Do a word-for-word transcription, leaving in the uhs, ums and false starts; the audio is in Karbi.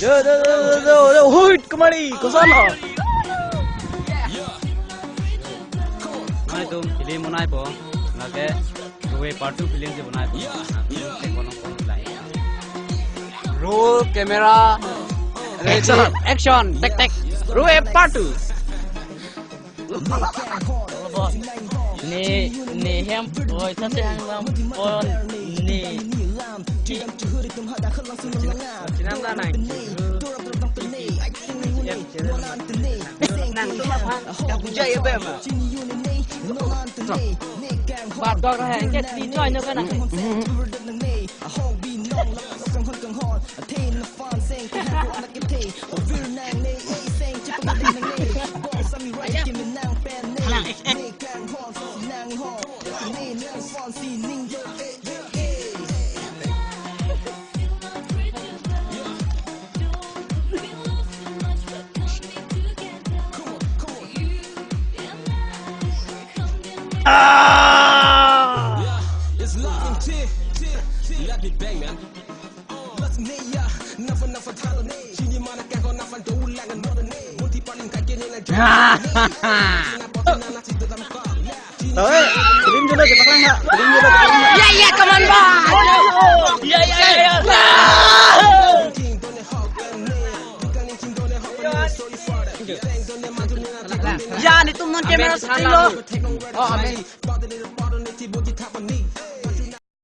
Yo, yo, yo, yo, yo, huit, kemari, koson lo? Mane itum film bonai po, lake Roe part two film si bonai po. Film si bonai po lai. Roll camera, ready, action. Action, take, take. Roe part two. Ne, ne hem, oi, sa se hang lam, on, ne. Chinam da nai. Nang tu ma phan, ka puja ya ba ma. Bat dok hai, ke ti choi no ka na. Tahu, eh, film juga kita kan, ya? Film juga kita kan, ya? Ya, ya, come on, Bang. Ya, ya, ya, ya. Ya, netum non camera shooting lo. Oh, amen.